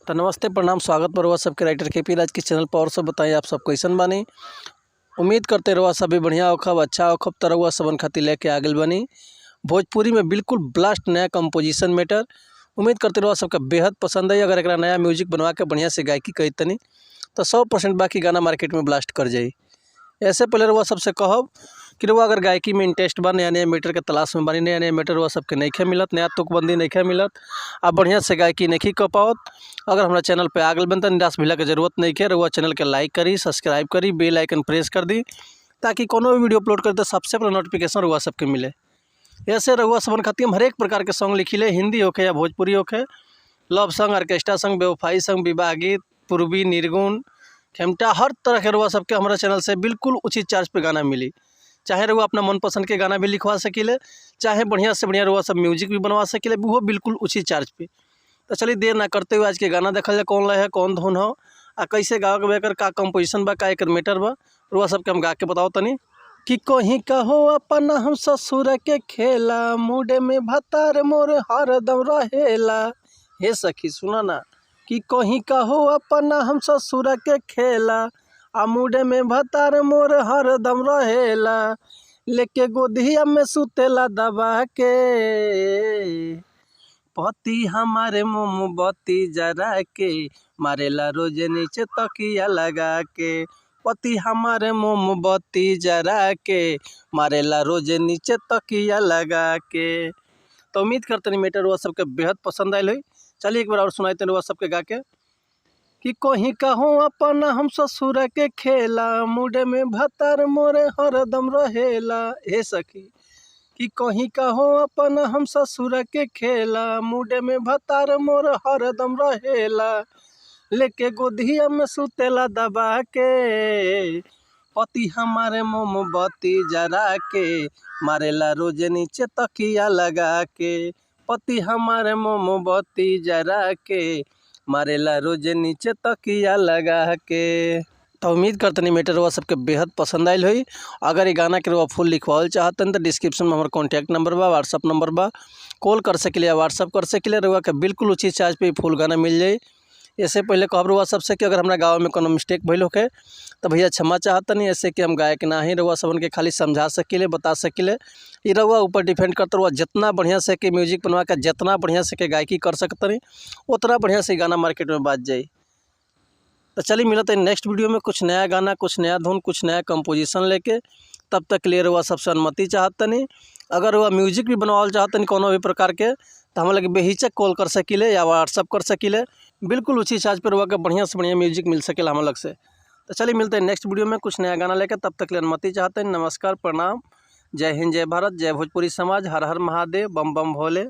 तो नमस्ते, प्रणाम, स्वागत बा रउआ सबके राइटर के पी राज के चैनल पर। और सब बताइए, आप सब कैसन बानी? उम्मीद करते रउआ सभी बढ़िया होखब, अच्छा होखब। त रउआ सबन खातिर लेके आ गइल बानी भोजपुरी में बिल्कुल ब्लास्ट नया कंपोजिशन मैटर। उम्मीद करते रउआ सबके बेहद पसंद आई। अगर एकरा नया म्यूजिक बनवा के बढ़िया से गायकी करी तनी तो 100% बाकी गाना मार्केट में ब्लास्ट कर जाई। ऐसे पहले रउआ सबसे कहब कि रउआ अगर गायकी में इंटरेस्ट बा, नया नया मैटर के तलाश में बानी, नया नया मैटर रउआ सबके नइखे मिलत, नया तुकबंदी नइखे मिलत, आप बढ़िया से गायकी नइखी कर पावत, अगर हमरा चैनल पे आ गइल बानी त निराश भइला के जरूरत नइखे। रउआ चैनल के लाइक करी, सब्सक्राइब करी, बेल आइकन प्रेस कर दी ताकि कोनो भी वीडियो अपलोड करी तो सबसे पहले नोटिफिकेशन रउआ सबके मिले। ऐसे रउआ सबन खातिर हम हरेक प्रकार के सॉन्ग लिखिले, हिंदी होखे या भोजपुरी होखे, लव सॉन्ग, ऑर्केस्ट्रा सॉन्ग, बेवफाई सॉन्ग, विवाह गीत, पूर्वी, निर्गुण, खेमटा, हर तरह के रउआ सबके हमारा चैनल से बिल्कुल उचित चार्ज पे गाना मिली। चाहे रउआ अपना मनपसंद के गाना भी लिखवा सकीले, चाहे बढ़िया से बढ़िया रउआ सब म्यूजिक भी बनवा सकीले, वो बिल्कुल उचित चार्ज पे। तो चलिए देर ना करते हुए आज के गाना देखल जाए, कौन लय है, कौन धुन हो आ कैसे गावे के बा, एकर का कंपोजिशन बा, का एकर मैटर बा, रउआ सबके हम गा के बताओ तनी। कि कहीं कहो अपना हम ससुर के खेला, मुडे में भतार मोर हरदम रहेला। हे सखी सुना ना, कि कहीं कहो अपना हम ससुर के खेला, आ मुडे में भतार मोर हरदम रहेला। लेके गोदिया में सुतेला दबा के, पति हमारे मोमबत्ती जरा के, मारेला रोज नीचे तकिया लगा के। पति हमारे मोमबत्ती जरा के, मारेला रोज नीचे तकिया लगा के। तो उम्मीद करते नहीं मैटर रउआ सबके बेहद पसंद आयल होई। चलिए एक बार और सुनाते रउआ सबके गा के। कि कहीं कहूँ अपना हम ससुर के खेला, मुडे में भतार मोरे हरदम रहेला। हे सखी, कि कहीं कहो अपना हम ससुर के खेला, मुडे में भतार मोर हरदम रहेला। लेके गोदिया में सुतेला दबा के, पति हमारे मोमबत्ती जरा के, मारेला रोज नीचे तकिया लगा के। पति हमारे मोमबत्ती जरा के, मारेला रोज नीचे तकिया लगा के। तो उम्मीद करतनी मैटर रउआ सबके बेहद पसंद आयल होई। अगर ये गाना के रउआ फुल लिखवावल चाहतन तो डिस्क्रिप्शन में हमार कॉन्टैक्ट नंबर बा, व्हाट्सअप नंबर बा, कॉल कर सकिले या व्हाट्सअप कर सकिले। रउआ के बिल्कुल उचित चार्ज पे फुल गाना मिल जाई। ऐसे पहले कहब रउआ सबसे कि अगर हमरा गावे में कोनो मिस्टेक भइल होखे तो भैया क्षमा चाहतनी, ऐसे कि हम गायक ना ही, रउआ सबन के खाली समझा सकिले, बता सकिले। ई रउआ ऊपर डिपेंड करता, रउआ जितना बढ़िया से के म्यूजिक बनवा के जितना बढ़िया से के गायकी कर सकतनी उतना बढ़िया से गाना मार्केट में बाज जाई। तो चलिए मिलते हैं नेक्स्ट वीडियो में कुछ नया गाना, कुछ नया धुन, कुछ नया कंपोजिशन लेके। तब तक के लिए रउआ सबसे अनुमति चाहतनी। अगर रउआ म्यूजिक भी बनवावल चाहतनी कोनो भी प्रकार के तो हम लगे बेहिचक कॉल कर सकीले या व्हाट्सअप कर सकीले। बिल्कुल उसी चार्ज पर रउआ के बढ़िया से बढ़िया म्यूजिक मिल सकेला हम लग से। तो चलिए मिलते हैं नेक्स्ट वीडियो में कुछ नया गाना लेकर। तब तक के लिए अनुमति चाहते हैं। नमस्कार, प्रणाम, जय हिंद, जय भारत, जय भोजपुरी समाज, हर हर महादेव, बम बम भोले।